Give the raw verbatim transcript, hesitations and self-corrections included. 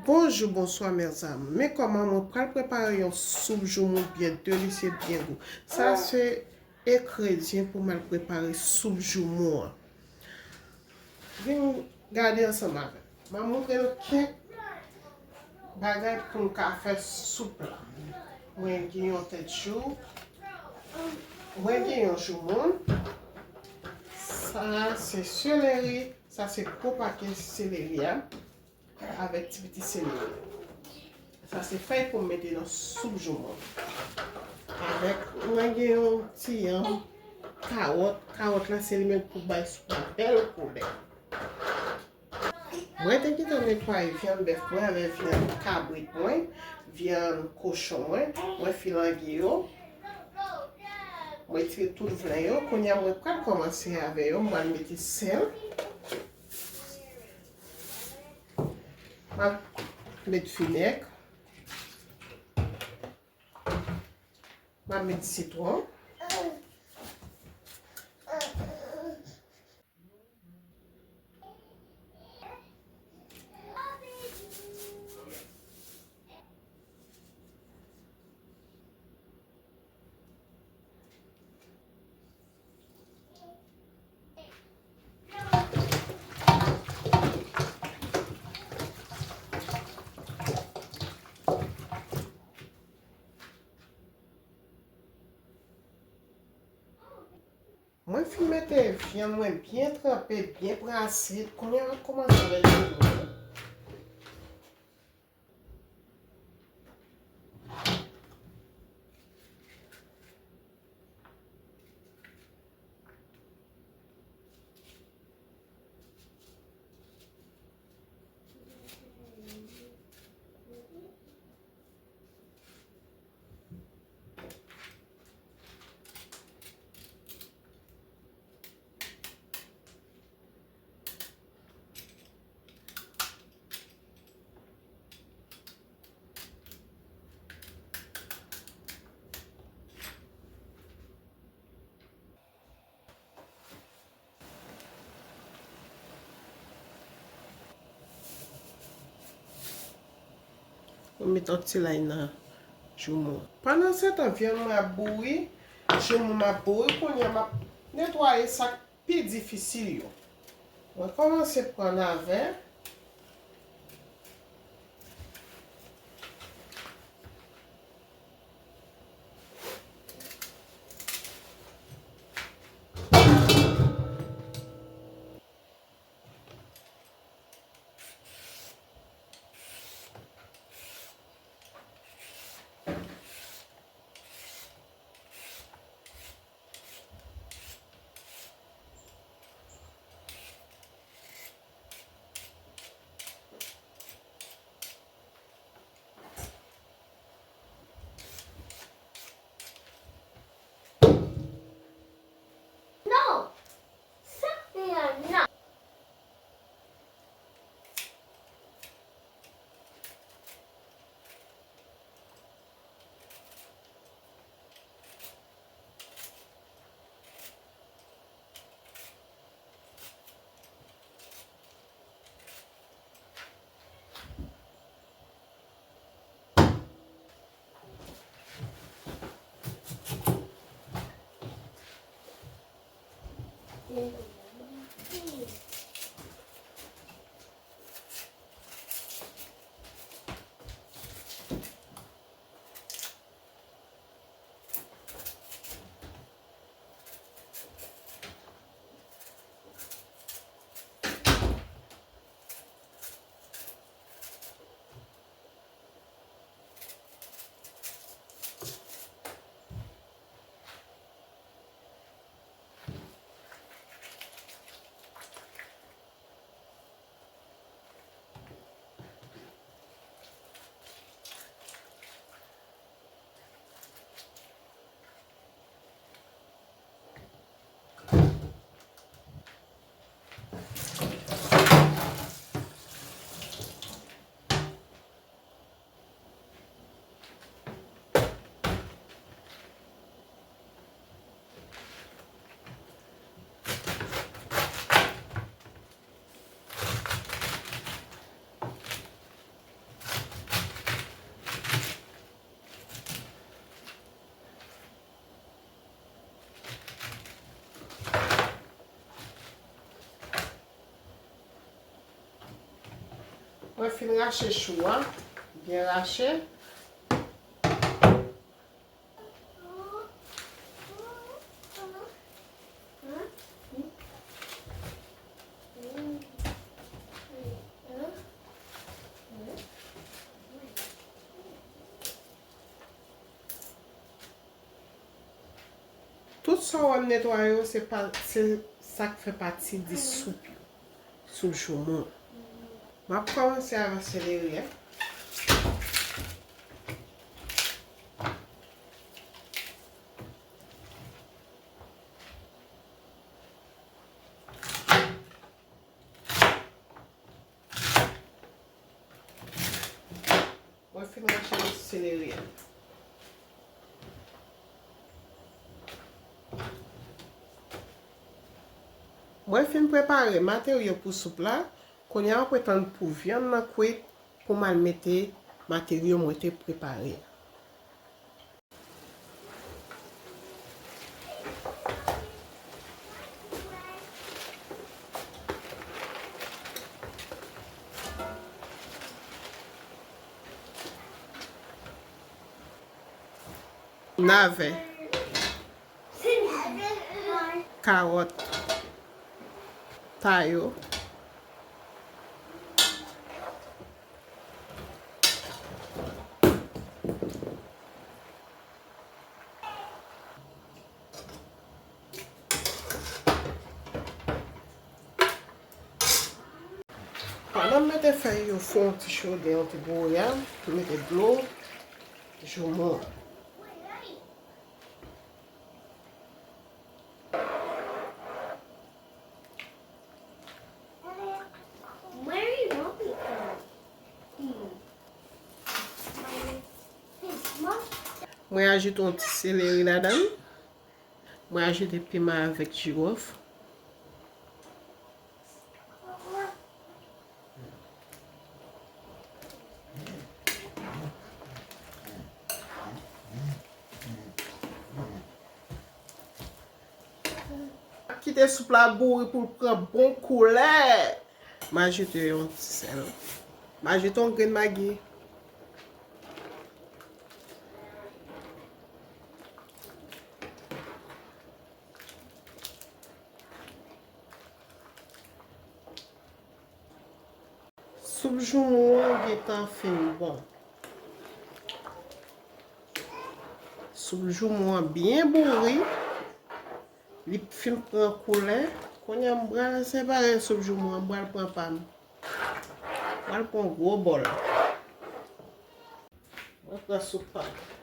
Bonjou, bonswa, mes amours. Men kòman mwen pral prepare yon soup joumou byen delisye, byen gou. Sa se engredyan pou m al prepare soup joumou an. Vin gade ansanm avè m. M ap montre nou kèk bagay pou n ka fè soup la. Mwen gen yon tèt jou. Mwen gen yon joumou. Sa se seleri. Sa se gwo pakèt seleri a. Avèk ti piti seleri. Sa se fèy pou m mete nan soup joumou. Avèk, mwen gen yon ti, um, kawòt. Kawòt la se li menm pou bay soup la bèl koulè. Mwen te gentan netwaye vyann bèf mwen avèk vyann kabrit mwen, vyann kochon mwen. Mwen filange yo. Mwen retire tout vlen yo. Kounye a mwen pral kòmanse avè yo. Mwen pral mete sèl. M ap met vinèg. M ap met sitwon. Mwen fin mete vyann mwen byen tranpe, byen brase. Kounye a, m ap kòmanse avèk joumou. Mwen met yon ti lay nan joumou. Pandansetan, vyann mwen ap bouyi, joumou m ap bouyi, kounye a m ap netwaye sa k pi difisil yo. Mwen kòmanse pran navè. Mwen fin rache chou a, byen rache. Tout sa w wè m netwaye yo, se pa, se sa k fè pati de soup yo. Soup joumou. M ap kòmanse avèk seleri a. Mwen fin rache seleri a. Mwen fin prepare materyo pou soup la. Kounye a, mwen pral tann pou vyann nan kwit pou m al mete materyo mwen te prepare a. Navè, kawòt, tayo. Pandan m mete fèy yo fè yon ti chode, yon ti bouri a, m mete dlo joumou an. Mwen ajoute yon ti seleri ladan l. Mwen ajoute piman avèk jiwòf. Kite soup la bouri pou l pran bon koulè. M ajoute yon ti sèl. M ajoute yon grenn magi. Soup joumou an gentan fin bon. Soup joumou an byen bouri. Li fin pran koulè. Kounye a m pral separe soup joumou an, m pral pran pa m. M pral pran gwo bòl. Mwen pran soup pa m.